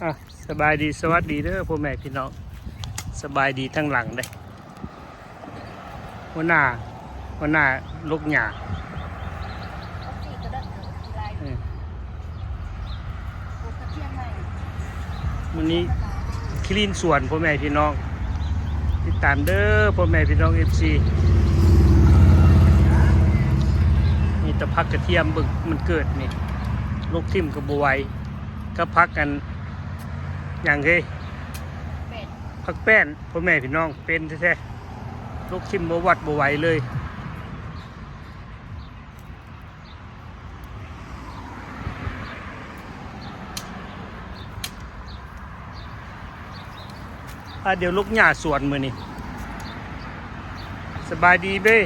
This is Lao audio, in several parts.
ອ່ະ ສະບາຍດີ ສະຫວັດດີເດີພໍ່ແມ່ພີ່ນ້ອງ ສະບາຍດີທາງຫຼັງເດ້ ຫົວໜ້າ ຫົວໜ້າລົກຫຍ້າ ເອີ ມື້ນີ້ຄລີນສວນພໍ່ແມ່ພີ່ນ້ອງ ຕິດຕາມເດີພໍ່ແມ່ພີ່ນ້ອງ ເອັຟຊີ ມີແຕ່ຜັກກະທຽມ ເບິ່ງມັນເກີດນີ້ ລົກຖິ້ມກໍບໍ່ໄຫວ ກັບຜັກອັນຫຍັງເອີຍ ແປ້ນ ຜັກແປ້ນ ພໍ່ແມ່ພີ່ນ້ອງ ເປັນແທ້ໆ ລົກຖິ້ມບໍ່ຫວັດບໍ່ໄຫວເລີຍ. ອ່າ ດຽວລົກຫຍ້າສວນມື້ນີ້ ສະບາຍດີເບ້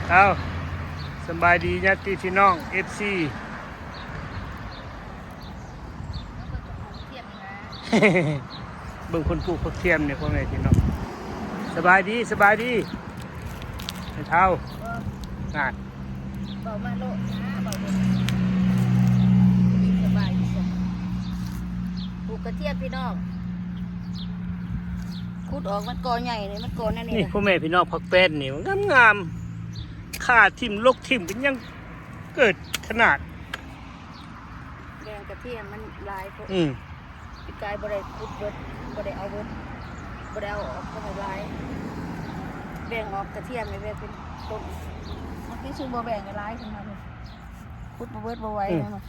ເອົ້າ ສະບາຍດີຍາດຕິພີ່ນ້ອງ ເອັຟຊີ ເບິ່ງຄົນປູກຜັກທຽມນີ້ ພໍ່ແມ່ພີ່ນ້ອງ ສະບາຍດີ ສະບາຍດີ ແມ່ເຖົ້າ ເອີ ນັ້ນ ເວົ້າມາໂລດນະ ເວົ້າໂລດ ສະບາຍດີ ປູກກະທຽມພີ່ນ້ອງ ຂຸດອອກມັນກໍໃຫຍ່ນີ້ ມັນກໍແນວນີ້ ນີ້ນະ ພໍ່ແມ່ພີ່ນ້ອງ ຜັກແປ້ນນີ້ງາມໆ ຄາຖິ້ມ ລົກຖິ້ມ ກໍຍັງເກີດຂະໜາດ ແບ່ງກະທຽມມັນຫຼາຍໂພດ ອືມ ປີກາຍບໍ່ໄດ້ຂຸດເບິດ ບໍ່ໄດ້ເອົາເບິດ ບໍ່ໄດ້ເອົາອອກ ກໍໃຫ້ຫຼາຍ ແບ່ງອອກກະທຽມໃຫ້ແບບເປັນຕົ້ນ ບາງທີຊຸມບໍ່ແບ່ງກໍຫຼາຍຂຶ້ນມາ ຂຸດບໍ່ເບິດບໍ່ໄຫວ ອືມ ແມ່ນບໍ່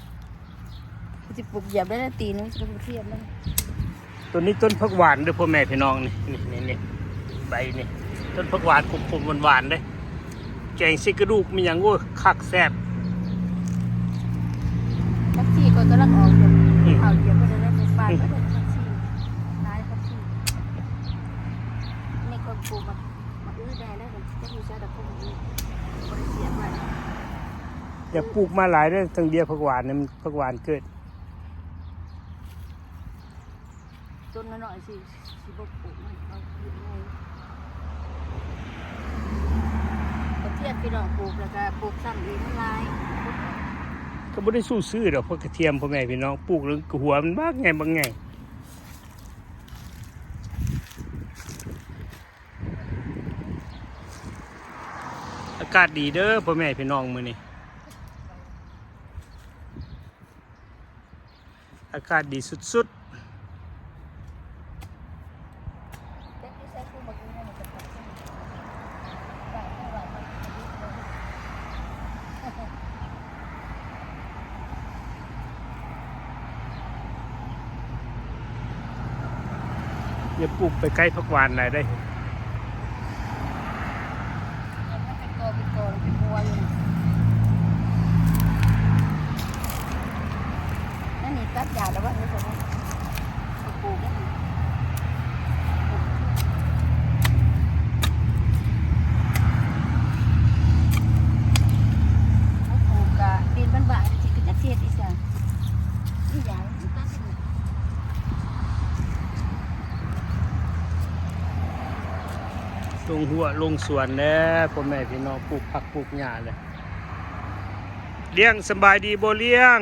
ຄືຊິປູກຢຽບໄດ້ລະຕີນ ມັນຊິກະທຽມນະ. ຕົ້ນນີ້ຕົ້ນຜັກຫວານເດີພໍ່ແມ່ພີ່ນ້ອງ ນີ້ ນີ້ ນີ້ ໃບນີ້ ຕົ້ນຜັກຫວານຂົມໆ ຫວານໆ ເດ້ ແກງໃສ່ກະດູກມີຫຍັງ ໂອ້ຍ ຄັກແຊບ ຜັກຊີກໍກຳລັງອອກຢູ່ ອືມ ເຂົ້າດຽວກໍໄດ້ໄດ້ໄປປານ ອືມ ກໍໄດ້ຜັກຊີ ຫຼາຍຜັກຊີ ນີ້ຄົນປູກໝາກ ໝາກອຶແດ່ແລ້ວ ຈັກຢູ່ໃສດອກ ຄົນອຶ ບໍ່ໄດ້ສຽບໄວ້ ຢາກປູກມາຫຼາຍເດີ ທັງເບ້ຍຜັກຫວານນີ້ ມັນຜັກຫວານເກີດ ຕົ້ນນ້ອຍໆ ຊິ ຊິບໍ່ປູກມັນ ເອົາປູກໃຫຍ່ ກະທຽມພີ່ນ້ອງປູກ ແລ້ວກະປູກຊ້ຳອີກ ມັນຫຼາຍ ກໍບໍ່ໄດ້ສູ້ຊື້ດອກ ພວກກະທຽມ ພໍ່ແມ່ພີ່ນ້ອງ ປູກແລ້ວກໍຫົວມັນບັກໃຫຍ່ ບັກໃຫຍ່ ອາກາດດີເດີພໍ່ແມ່ພີ່ນ້ອງ ມື້ນີ້ ອາກາດດີສຸດໆ. ຢ່າປູກໄປໃກ້ຜັກຫວານຫຼາຍເດ້. ມັນເປັນກອເປັນກອເປັນບົວຢູ່ນະ. ອັນນີ້ຕັດຫຍ້າລະວັງເດີ ເຂົາປູກເດ້. ບໍ່ປູກກະດິນມັນວ່າງ ຊິກະຈັກຊິເຮັດອີ່ຫຍັງ ອີ່ຫຍັງ ຕັດ ລົງຮົ້ວລົງສວນແລ້ວ ພໍ່ແມ່ພີ່ນ້ອງ ປູກຜັກປູກຫຍ້າແລ້ວ. ລ້ຽງ ສຳບາຍດີບໍ່ລ້ຽງ?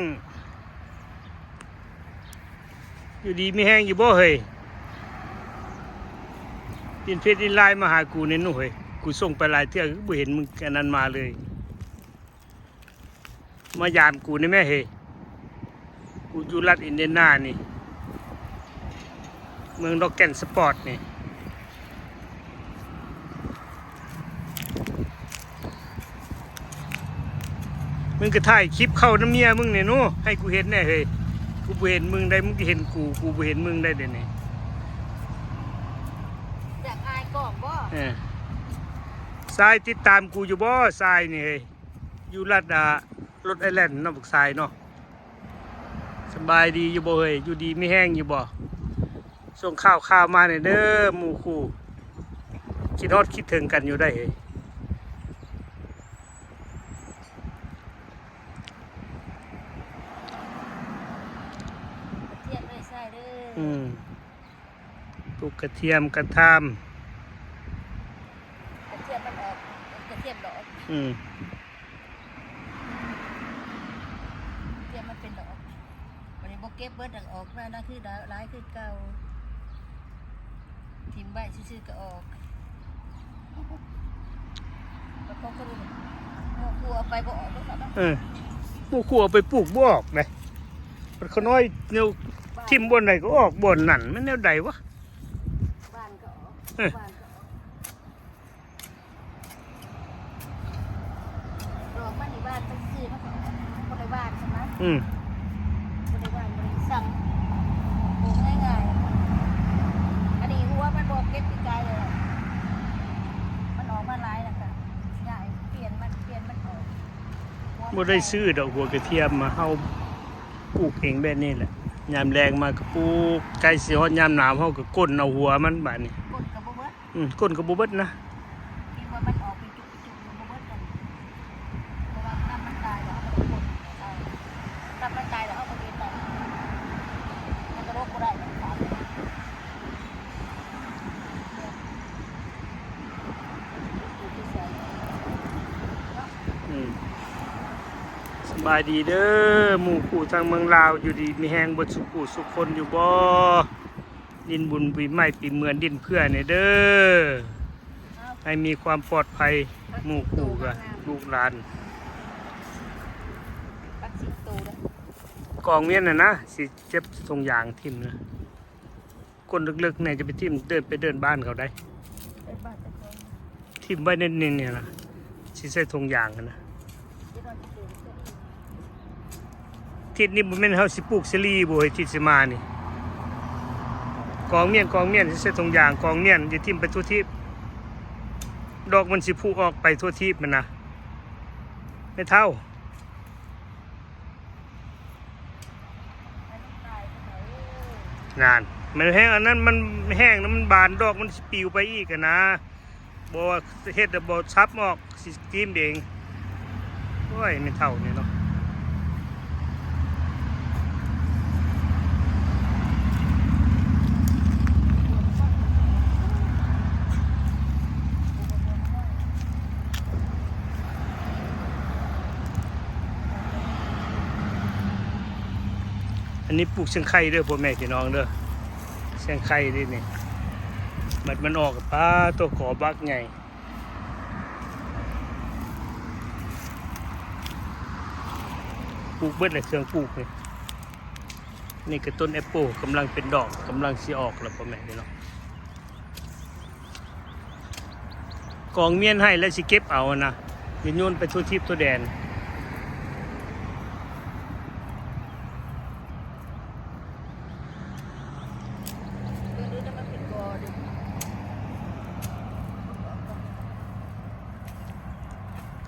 ຢູ່ດີມີແຮງຢູ່ບໍ່ເຮີ້ຍ? ຫຼິ້ນເຟສຫຼິ້ນລາຍມາຫາກູແດ່ໜູເຮີ້ຍ. ກູສົ່ງໄປຫຼາຍເທື່ອ ຄືບໍ່ເຫັນມຶງອັນນັ້ນມາເລີຍ. ມາຢາມກູແດ່ແມ່ເຮີ້ຍ. ກູຢູ່ລັດອິນເດຍນານີ້ ເມືອງດອກແກ່ນສະປອດນີ້. ມຶງກໍຖ່າຍຄລິບເຂົ້ານຳເມຍມຶງແດ່ໜູ ໃຫ້ກູເຫັນແດ່ເຮີ້ຍ. ກູບໍ່ເຫັນມຶງໃດ ມຶງກໍເຫັນກູ ກູບໍ່ເຫັນມຶງໃດດຽວນີ້. ຢາກອາຍກ້ອງບໍ່? ເອີ ຊາຍຕິດຕາມກູຢູ່ບໍ່? ຊາຍນີ້ເຮີ້ຍ ຢູ່ລັດ ອາ ໂຣດໄອແລນເນາະ ບັກຊາຍເນາະ. ສະບາຍດີຢູ່ບໍ່ເຮີ້ຍ? ຢູ່ດີມີແຮງຢູ່ບໍ່? ສົ່ງຂ່າວຄາວມາແດ່ເດີໝູ່ຄູ່ ຄິດຮອດຄິດເຖິງກັນຢູ່ໃດ໋ເຮີ້ຍ. ກະທຽມໄດ້ໃຊ້ເດີ. ອືມ ປູກກະທຽມກະທາມ. ກະທຽມມັນອອກ ກະທຽມດອກ. ອືມ ກະທຽມມັນເປັນດອກ. ບັດນີ້ບໍ່ ເກັບເບິດ ອອກມານະ ຄືຫຼາຍຄືເກົ່າ ຖິ້ມໄວ້ຊື່ໆກໍອອກ. ແລ້ວຂອງຄົນອື່ນ ໝູ່ຄູ່ເອົາໄປບໍ່ອອກດອກເນາະ. ເອີ ໝູ່ຄູ່ເອົາໄປປູກບໍ່ອອກເດ້. ບັດຂ້ານ້ອຍແນວ ບ້ານ ຖິ້ມບ່ອນໃດກໍອອກບ່ອນນັ້ນ ແມ່ນແນວໃດວະ? ບ້ານກໍອອກ ເອີ ບ້ານກໍອອກ. ດອກມັນນີ້ຫວ່ານໄປຊື່ໆ ມັນກໍບໍ່ໄດ້ຫວ່ານຊັ້ນນະ. ອືມ ບໍ່ໄດ້ຫວ່ານ ບໍ່ໄດ້ສັ່ງ ປູກງ່າຍໆ. ອັນນີ້ຫົວມັນບໍ່ເກັບປີກາຍເລີຍ ມັນອອກມາຫຼາຍແລ້ວກະຍ້າຍ ປ່ຽນມັນ ປ່ຽນມັນອອກ. ບໍ່ໄດ້ຊື້ດອກຫົວກະທຽມມາ ເຮົາປູກເອງແບບນີ້ແຫຼະ. ຍາມແລ້ງມາກໍປູກ ໃກ້ຊິຮອດຍາມໜາວ ເຮົາກໍກົ້ນເອົາຫົວມັນບາດນີ້. ກົ້ນກໍບໍ່ເບິດ. ອືມ ກົ້ນກໍບໍ່ເບິດນະ. ທີ່ວ່າມັນອອກເປັນຈຸກເປັນຈຸກຢູ່ ບໍ່ເບິດກັນ ເພາະວ່ານ້ຳມັນຕາຍແລ້ວ ເຮົາບໍ່ໄດ້ກົ້ນ. ເອີ ນ້ຳມັນຕາຍແລ້ວ ເຮົາບໍ່ເຮັດໄດ້ ມັນກໍລົກບໍ່ໄດ້ ມັນຂາດ. ອືມ ສະບາຍດີເດີ ໝູ່ຄູ່ທາງເມືອງລາວ ຢູ່ດີມີແຮງເບິດສູ່ຜູ້ສູ່ຄົນຢູ່ບໍ່? ຫຼິ້ນບຸນປີໃໝ່ປີເມືອງຫຼິ້ນເພື່ອແດ່ເດີ ໃຫ້ມີຄວາມປອດໄພ ໝູ່ຄູ່ກັບລູກຫຼານ. ກອງວຽນຫັ້ນນະ ຊິເກັບຖົງຢາງຖິ້ມນະ ກົ້ນເລິກໆແນ່ ຈະໄປຖິ້ມ ເດີນໄປເດີນບ້ານເຂົາໄດ້. ຖິ້ມໄວ້ໃນນີ້ນະ ຊິໃສ່ຖົງຢາງຫັ້ນນະ. ທິດນີ້ບໍ່ແມ່ນເຮົາຊິປູກສາລີບໍ່ເຮີ້ຍ ທິດຊິມານີ້? ກອງມຽນ ກອງມຽນ ຊິໃສ່ຖົງຢາງ ກອງມຽນ ຢ່າຖິ້ມໄປທົ່ວທີບ ດອກມັນຊິຜຸອອກໄປທົ່ວທີບຫັ້ນນະ ແມ່ເຖົ້າ. ນັ້ນ ມັນແຫ້ງ ອັນນັ້ນມັນແຫ້ງແລ້ວມັນບານ ດອກມັນຊິປິວໄປອີກຫັ້ນນະ. ບໍ່ເຮັດແລ້ວບໍ່ສັບອອກ ຊິຖິ້ມເອງ. ໂອ້ຍ ແມ່ເຖົ້ານີ້ເນາະ. ອັນນີ້ປູກຊຽງໄຄເດີ ພໍ່ແມ່ພີ່ນ້ອງເດີ ຊຽງໄຄເດ້ນີ້. ບັດມັນອອກ ປາໂຕ ກໍບັກໃຫຍ່. ປູກເບິດແຫຼະ ເຄື່ອງປູກນີ້. ນີ້ກໍຕົ້ນແອັບໂປ ກຳລັງເປັນດອກ ກຳລັງຊິອອກແລ້ວ ພໍ່ແມ່ພີ່ນ້ອງ. ກອງມຽນໃຫ້ແລ້ວຊິເກັບເອົານະ ໄປໂຍນໄປທົ່ວທີບທົ່ວແດນ.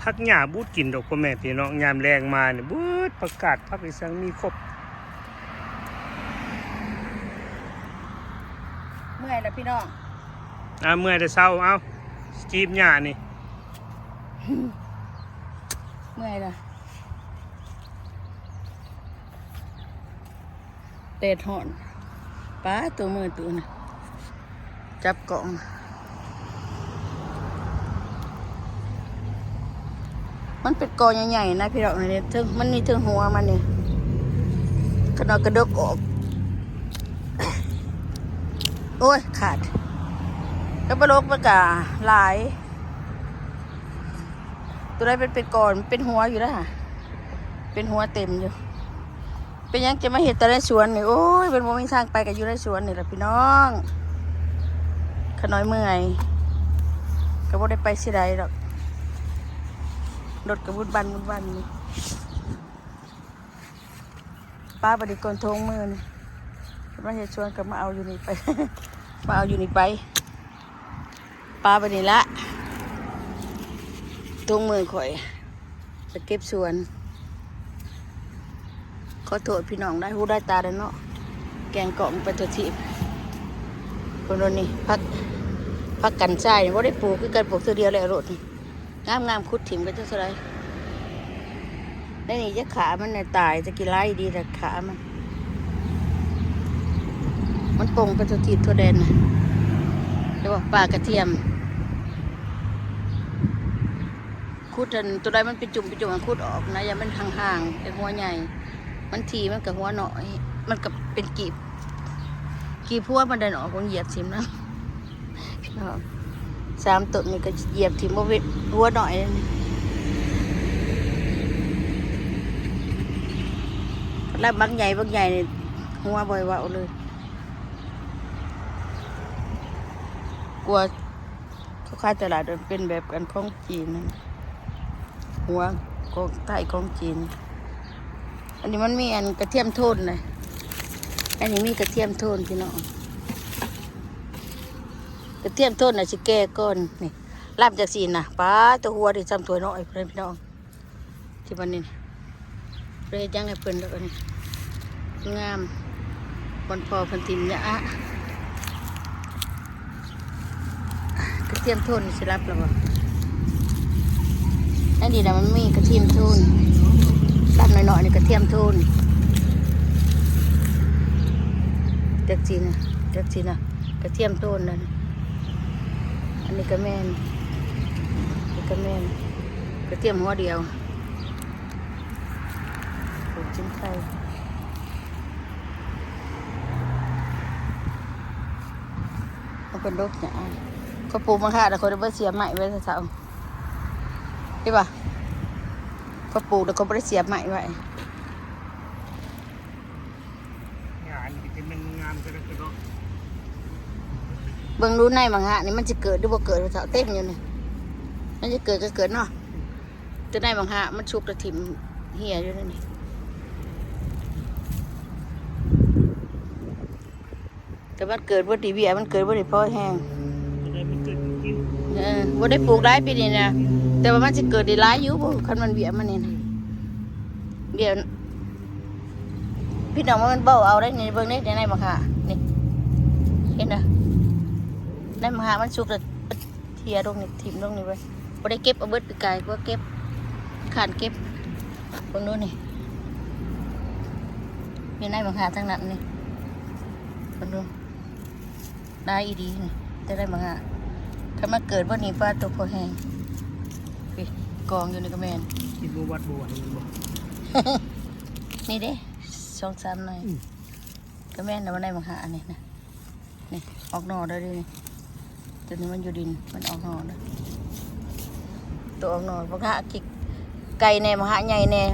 ຜັກຫຍ້າບູດກິນດອກ ພໍ່ແມ່ພີ່ນ້ອງ. ຍາມແລງມານີ້ ເບິດ ຜັກກາດ ຜັກອີ່ສັງມີຄົບ. ເມື່ອຍແລ້ວພີ່ນ້ອງ. ອ່າ ເມື່ອຍແລ້ວເຊົາ. ເອົາ ຈີບຫຍ້ານີ້. ເມື່ອຍແລ້ວ. ແດດຮ້ອນ ປາໂຕ ມືຕູ້ນະ ຈັບກ້ອງ. ມັນເປັນກໍໃຫຍ່ໆນະພີ່ນ້ອງ ນີ້ເທິງ ມັນມີເທິງຫົວມັນນີ້ ຂະໜອດກະດົກອອກ. ໂອ້ຍ ຂາດ ແລ້ວປະໂລກມັນກະຫຼາຍ. ຕົວໃດເປັນ ເປັນກອ ເປັນຫົວຢູ່ນະ ເປັນຫົວເຕັມຢູ່. ເປັນຫຍັງຈະມາເຮັດແຕ່ໃນສວນນີ້? ໂອ້ຍ ມັນບໍ່ມີທາງໄປ ກໍຢູ່ໃນສວນນີ້ແຫຼະພີ່ນ້ອງ. ຂະນ້ອຍເມື່ອຍ ກໍບໍ່ໄດ້ໄປຊິໃດດອກ ລົດກໍວຸນວັນ ວຸນວັນຢູ່. ປ້າບໍ່ໄດ້ກ່ອນໂທງມື້ນີ້ ມາເຮັດສວນກໍມາເອົາຢູ່ນີ້ໄປ ມາເອົາຢູ່ນີ້ໄປ. ປາໄປນີ້ລະ ຕົງມືຂ້ອຍໄປເກັບສວນ. ຂໍໂທດພີ່ນ້ອງ ໄດ້ຫູໄດ້ຕາແລ້ວເນາະ ແກງກອກໄປທົ່ວທີບ. ເບິ່ງໂລດນີ້ ຜັກ ຜັກກັນຊາຍນີ້ບໍ່ໄດ້ປູກຄືກັນ ປູກເທື່ອດຽວແລ້ວໂລດນີ້ ງາມໆ ຂຸດຖິ້ມກໍຈັກເທົ່າໃດ. ໃນນີ້ຈະຂາມັນນະຕາຍ ແຕ່ກີ້ຫຼາຍດີແຫຼະຂາມັນ ມັນປົ່ງໄປທົ່ວທີບທົ່ວແດນນະ. ແຕ່ວ່າປາກະທຽມ ຂຸດອັນ ຕົວໃດມັນເປັນຈຸ່ມເປັນຈຸ່ມ ຂຸດອອກນະ ຢ່າມັນຫ່າງໆ ແຕ່ຫົວໃຫຍ່ ມັນຖີ່ມັນກະຫົວນ້ອຍ. ມັນກໍເປັນກີບ ກີບຫົວມັນໄດ້ເນາະ ເບິ່ງຢຽບຖິ້ມນຳ. ເນາະ ສາມຕົ້ນນີ້ກໍຢຽບຖິ້ມບໍ່ເວັນ ຫົວໜ້ອຍ ລະບັກໃຫຍ່ ບັກໃຫຍ່ນີ້ ຫົວບໍ່ໃຫ້ເວົ້າເລີຍ ກວ່າເຂົາຂາຍຕະຫຼາດ ມັນເປັນແບບອັນຂອງຈີນນັ້ນ ຫົວຂອງໄທຂອງຈີນ. ອັນນີ້ມັນມີອັນກະທຽມໂທນນະ ອັນນີ້ມີກະທຽມໂທນພີ່ນ້ອງ ກະທຽມໂທນນະຊິແກ່ກ່ອນ. ນີ້ລຳຈັກຊີ້ນະ ປາດ ຕົວຫົວນີ້ຊ່ຳຖ້ວຍນ້ອຍພຸ້ນພີ່ນ້ອງ ທີ່ວ່ານີ້ ບໍ່ໄດ້ເຮັດຫຍັງໃຫ້ເພິ່ນດອກ ອັນນີ້ງາມ ບ່ອນພໍ່ເພິ່ນຖິ້ມຫຍ້າ. ກະທຽມໂທນຊິລັບແລ້ວບໍ່? ອັນນີ້ນະ ມັນມີກະທຽມໂທນ ລຳນ້ອຍໆນີ້ກະທຽມໂທນ ຈັກຊີ້ນະ ຈັກຊີ້ນະ ກະທຽມໂທນນັ້ນ. ອັນນີ້ກະແມ່ນ ນີ້ກະແມ່ນ ກະທຽມຫົວດຽວ ປູກກິນໄຂ່ ເອົາເພິ່ນດົກຫຍ້າ. ຂ້ອຍປູກມະຂາມແລ້ວ ຂ້ອຍໄດ້ບໍ່ໄດ້ສຽບໄມ້ໄວ້ເຊົ້າ ເຫັນບໍ່? ຂ້ອຍປູກແລ້ວ ຂ້ອຍບໍ່ໄດ້ສຽບໄມ້ໄວ້. ຫຍ້ານີ້ຊິເປັນມັນງາມຊະເນາະ ເບິ່ງດູໃນມະຂາມນີ້ ມັນຊິເກີດຫຼືບໍ່ເກີດ ເຖົ້າເຕັມຢູ່ນີ້ ມັນຊິເກີດກໍເກີດເນາະ ແຕ່ໃນມະຂາມມັນສຸກແລ້ວຖິ້ມເຫ່ຍຢູ່ໃນນີ້. ແຕ່ມັນເກີດບໍ່ໄດ້ເບ້ຍ ມັນເກີດບໍ່ໄດ້ພໍແຮງ ເອີ ບໍ່ໄດ້ປູກຫຼາຍປີນີ້ນະ ແຕ່ວ່າມັນຊິເກີດໄດ້ຫຼາຍຢູ່ບໍ່ ຄັນມັນເບ້ຍມັນນີ້ນະ. ດຽວ ພີ່ນ້ອງວ່າມັນເບົາເອົາໄດ໋ນີ້ ເບິ່ງເດ້ ໃນມະຂາມນີ້ ເຫັນນະ ໃນມະຂາມມັນສຸກແລ້ວ ເທລົງນີ້ ຖິ້ມລົງນີ້ເວີຍ ບໍ່ໄດ້ເກັບເອົາເບິດປີກາຍ ບໍ່ເກັບ ຄ້ານເກັບ. ເບິ່ງດູນີ້ ມີໃນມະຂາມທັງນັ້ນນີ້ ເບິ່ງດູ ຫຼາຍອີ່ຫຼີນີ້ ແຕ່ໄດ້ມາ ຄັນມາເກີດບໍ່ນີ້ ປາດ ຕົວພໍແຮງ ນີ້ ກອງຢູ່ນີ້ກໍແມ່ນ ກິນບໍ່ຫວັດບໍ່ຫວັດແມ່ນບໍ່? ນີ້ເດ້ ສອງສາມໜ່ວຍ ອືມ ກໍແມ່ນແລ້ວ ວ່າໄດ້ມາຫາອັນນີ້ນະ ນີ້ອອກໜໍ່ແລ້ວເດ້ນີ້ ຕົວນີ້ມັນຢູ່ດິນ ມັນອອກໜໍ່ແລ້ວ ຕົວອອກໜໍ່ ບັກຫາກິກ ໄກ່ແດ່ ບັກຫາໃຫຍ່ແດ່ ນີ້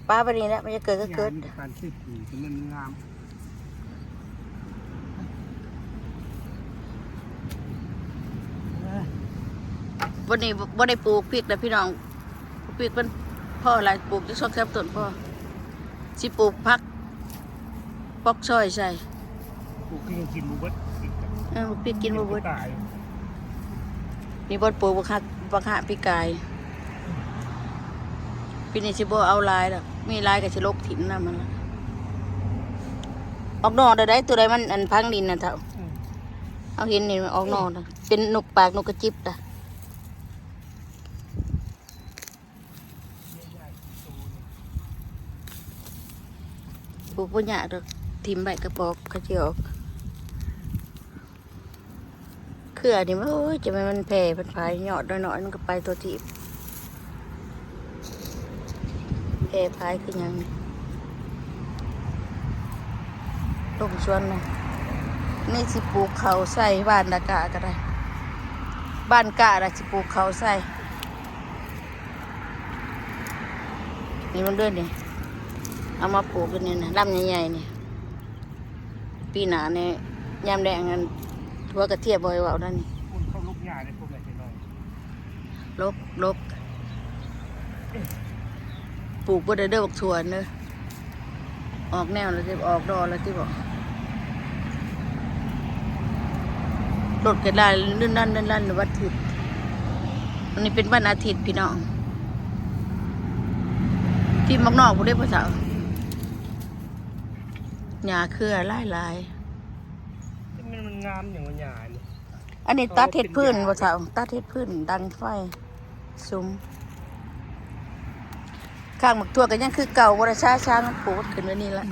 ປາໄປນີ້ແຫຼະ ມັນຈະເກີດກໍເກີດ ການເກັບປູກມັນງາມ ເອີ ບໍ່ໄດ້ ບໍ່ໄດ້ປູກພິກແລ້ວພີ່ນ້ອງ ພິກມັນພໍຫຼາຍ ປູກຈັກສອງສາມຕົ້ນພໍ ຊິປູກຜັກ ປອກຊອຍໃສ່ ປູກກິນກິນບໍ່ເບິດ ເອີ ປູກກິນບໍ່ເບິດ ຕາຍ ນີ້ບ່ອນປູກບັກຫາ ບັກຫາປີກາຍ ປີນີ້ຊິບໍ່ເອົາຫຼາຍດອກ ມີຫຼາຍກໍຊິລົກຖິ້ມນຳຫັ້ນລະ ອອກໜໍ່ໄດ້ ຕົວໃດມັນອັນຝັງດິນນະເຖົ້າ ອືມ ເຮົາເຫັນນີ້ມັນອອກໜໍ່ນະ ເປັນນົກປາກນົກກະຈິບນະ. ປູກບໍ່ຍາກດອກ ຖິ້ມໃບກະປອກ ເຂົາຊິອອກ ເຄືອນີ້ ໂອ້ຍ ຈະແມ່ນມັນແຜ່ພັນພາຍ ຍອດນ້ອຍໆ ມັນກໍໄປທົ່ວທີບ ແຜ່ພາຍຄືຫຍັງນີ້ ລົງສວນນະ ນີ້ຊິປູກເຂົ້າໃສ່ ບ້ານດາກະກໍໄດ້ ບ້ານກະລະຊິປູກເຂົ້າໃສ່. ນີ້ມັນເດີນີ້ ເອົາມາປູກຢູ່ນີ້ນະ ລຳໃຫຍ່ໆນີ້ ປີໜ້ານີ້ ຍາມແລ້ງນັ້ນ ຫົວກະທຽມບໍ່ໃຫ້ເວົ້ານະນີ້ ຄົນເຂົາລົກຫຍ້າເດ້ ພວກແມ່ພີ່ນ້ອງ ລົກ ລົກ ປູກບໍ່ໄດ້ເດີບັກຖົ່ວເດີ. ອອກແນວແລ້ວຕິ ອອກດອກແລ້ວຕິບໍ ລົດກໍໄດ້ລື່ນລັນ ລື່ນລັນວັນທິດ ວັນນີ້ເປັນວັນອາທິດພີ່ນ້ອງ ທີ່ໝາກນອກພຸ້ນເດ້ພໍ່ເຖົ້າ ຫຍ້າເຄືອຫຼາຍໆ ມັນ ມັນງາມຫຍັງວະຫຍ້ານີ້ ອັນນີ້ຕັດເຮັດພື້ນບໍ່ເຖົ້າ ຕັດເຮັດພື້ນດັງໄຟ ສຸມ ຂ້າງໝາກຖົ່ວກໍຍັງຄືເກົ່າ ບໍ່ໄດ້ຊາ ຊາ ມັນປູກຂຶ້ນໄວ້ນີ້ລະ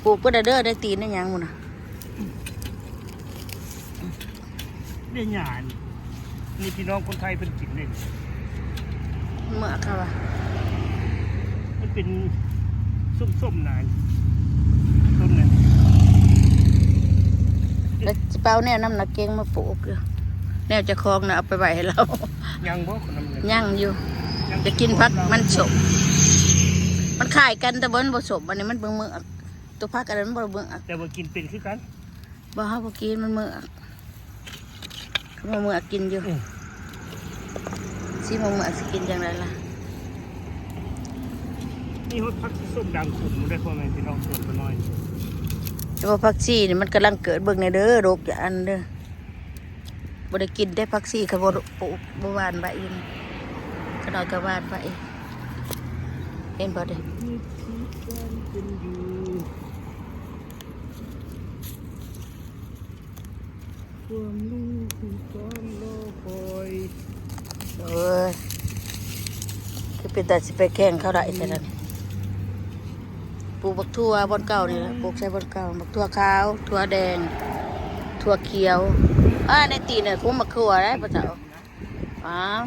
ປູກບໍ່ໄດ້ເດີ ໄດ້ຕີນໄດ້ຫຍັງພຸ້ນນະ ໄດ້ຫຍ້ານີ້ ນີ້ພີ່ນ້ອງຄົນໄທເພິ່ນກິນເດ້ ນີ້ ເມືອກເຂົາວ່າ ມັນເປັນສົ້ມໆນາ ຕົ້ນນັ້ນ ແລ້ວຊິໄປເອົາແນວນຳນາເກັງມາປູກຢູ່ ແນວເຈົ້າຂອງນະເອົາໄປໄວ້ໃຫ້ລາວ. ຍັງບໍ່? ນຳ ຍັງຢູ່ ຍັງ ຈະກິນຜັກມັນສົ້ມ ມັນຄ້າຍກັນ ແຕ່ວ່າມັນບໍ່ສົ້ມ ອັນນີ້ມັນເມືອກ ຕົວຜັກອັນນັ້ນມັນບໍ່ເມືອກ ແຕ່ວ່າກິນເປັນຄືກັນ. ບໍ່ ເຮົາບໍ່ກິນ ມັນເມືອກ ເຂົາເມືອກກິນຢູ່. ອືມ ຊິບໍ່ເມືອກຊິກິນຈັ່ງໃດລະ? ມີຮອດຜັກສົ້ມດັງຂຸມໄດ້ ພໍ່ແມ່ພີ່ນ້ອງສວນປານ້ອຍ. ແຕ່ວ່າຜັກຊີນີ້ມັນກຳລັງເກີດ ເບິ່ງແດ່ເດີ ດົກຢ່າອັນເດີ ບໍ່ໄດ້ກິນແຕ່ຜັກຊີ ຄັນບໍ່ປູກ ບໍ່ຫວ່ານໄວ້ຢູ່ນີ້ ຂະນ້ອຍກໍຫວ່ານໄວ້ ເຫັນບໍ່ເດ້? ວິຖີການເປັນຢູ່ ຄວາມຮູ້ຄືການລໍຄອຍ. ໂອ້ຍ ຄືເປັນຕາຊິໄປແຂ່ງເຂົາໄດ້ແທ້ລະນີ້. ປູກບັກຖົ່ວບ່ອນເກົ່ານີ້ລະ ປູກໃສ່ບ່ອນເກົ່າ ບັກຖົ່ວຂາວ ຖົ່ວແດງ ຖົ່ວຂຽວ. ເອີ ໃນຕີນນະ ຄຸມບັກຖົ່ວໄດ້ພໍ່ເຖົ້າ. ອ້າວ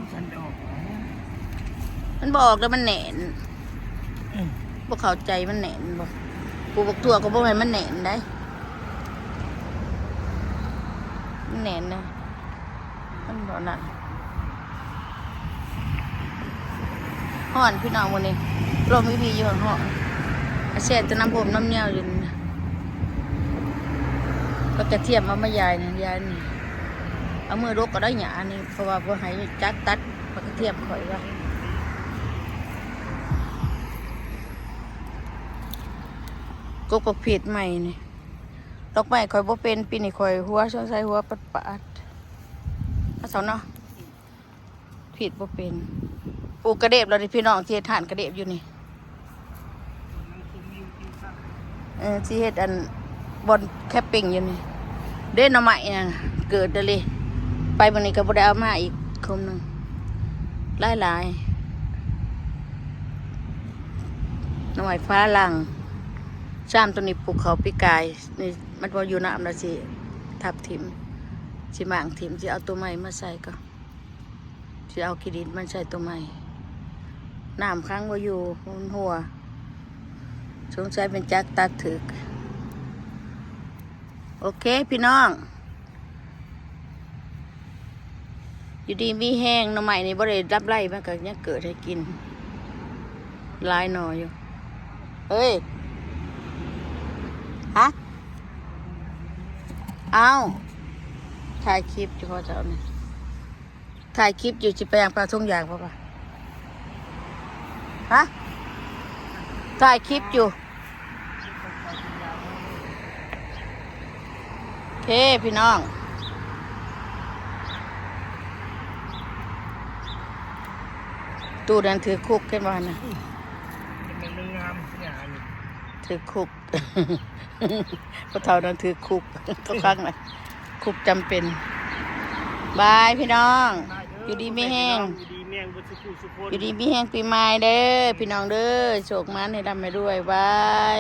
ມັນບໍ່ອອກແລ້ວ ມັນແໜ້ນ. ອືມ ບໍ່ເຂົ້າໃຈ ມັນແໜ້ນບໍ່? ປູກບັກຖົ່ວກໍບໍ່ແມ່ນມັນແໜ້ນໄດ໋ ມັນແໜ້ນນະ ມັນບໍ່ນັ້ນ. ຮ້ອນພີ່ນ້ອງມື້ນີ້ ລົມອີ່ຫຼີຢູ່ ຮ້ອນ ແຊ່ແຕ່ນ້ຳອົບນ້ຳເຫຍວຢູ່ນີ້. ຜັກກະທຽມເອົາມາຢາຍນີ້ ຢາຍນີ້ ເອົາມືດົກກໍໄດ້ຫຍ້ານີ້ ເພາະວ່າບໍ່ໃຫ້ຈັກຕັດຜັກກະທຽມຂ້ອຍວ່າ. ກົກບັກຜິດໃໝ່ນີ້ ດອກໄມ້ຂ້ອຍບໍ່ເປັນ ປີນີ້ຂ້ອຍຫົວ ສົງໄສຫົວປາດໆ ເອົາເຊົາເນາະ. ຜິດບໍ່ເປັນ ປູກກະເດັບແລ້ວນີ້ພີ່ນ້ອງ ຊິເຮັດຮ້ານກະເດັບຢູ່ນີ້. ເອີ ຊິເຮັດອັນ ບ່ອນແຄມປິງຢູ່ນີ້ເດ້. ໜໍ່ໄມ້ນະເກີດເລີຍ ໄປມື້ນີ້ກໍບໍ່ໄດ້ເອົາມາອີກຄົມໜຶ່ງ ຫຼາຍໆ ໜໍ່ໄມ້ຝຣັ່ງ. ຊາມຕົວນີ້ປູກເຂົ້າປີກາຍນີ້ ມັນບໍ່ຢູ່ນ້ຳແລ້ວ ຊິທັບຖິ້ມ ຊິມ້າງຖິ້ມ ຊິເອົາຕົວໃໝ່ມາໃສ່ກ່ອນ. ຊິເອົາຂີ້ດິນມາໃສ່ຕົວໃໝ່ ນ້ຳຂັງບໍ່ຢູ່ ມັນຮົ່ວ ສົງໄສແມ່ນຈັກຕັດຖືກ. ໂອເຄພີ່ນ້ອງ ຢູ່ດີມີແຮງ. ໜໍ່ໄມ້ນີ້ບໍ່ໄດ້ດັບໄລ່ ມັນກໍຍັງເກີດໃຫ້ກິນຫຼາຍໜໍ່ຢູ່. ເອີຍ ຮະ ອ້າວ ຖ່າຍຄລິບຢູ່ບໍ່ເຈົ້ານີ້? ຖ່າຍຄລິບຢູ່ ຊິໄປຫຍັງ ໄປເອົາຖົງຢາງບໍ່ປະ? ຮະ ຖ່າຍຄລິບຢູ່. ໂອເຄພີ່ນ້ອງ ຕູ້ນັ້ນຖືກຄຸກ ເຫັນບໍ່ຫັ້ນນະ? ເປັນແມ່ນງາມຫຍັງອັນນີ້ ຖືກຄຸກ. ພໍ່ເຖົ້ານັ້ນຖືກຄຸກ ທຸກຄັ້ງນະ ຄຸກຈຳເປັນ. ບາຍພີ່ນ້ອງ ຢູ່ດີມີແຮງ ຢູ່ດີມີແຮງເບິດສູ່ຜູ້ສູ່ຄົນ ຢູ່ດີມີແຮງປີໃໝ່ເດີພີ່ນ້ອງເດີ ໂຊກໝານໃຫ້ລ່ຳໃຫ້ລວຍ ບາຍ.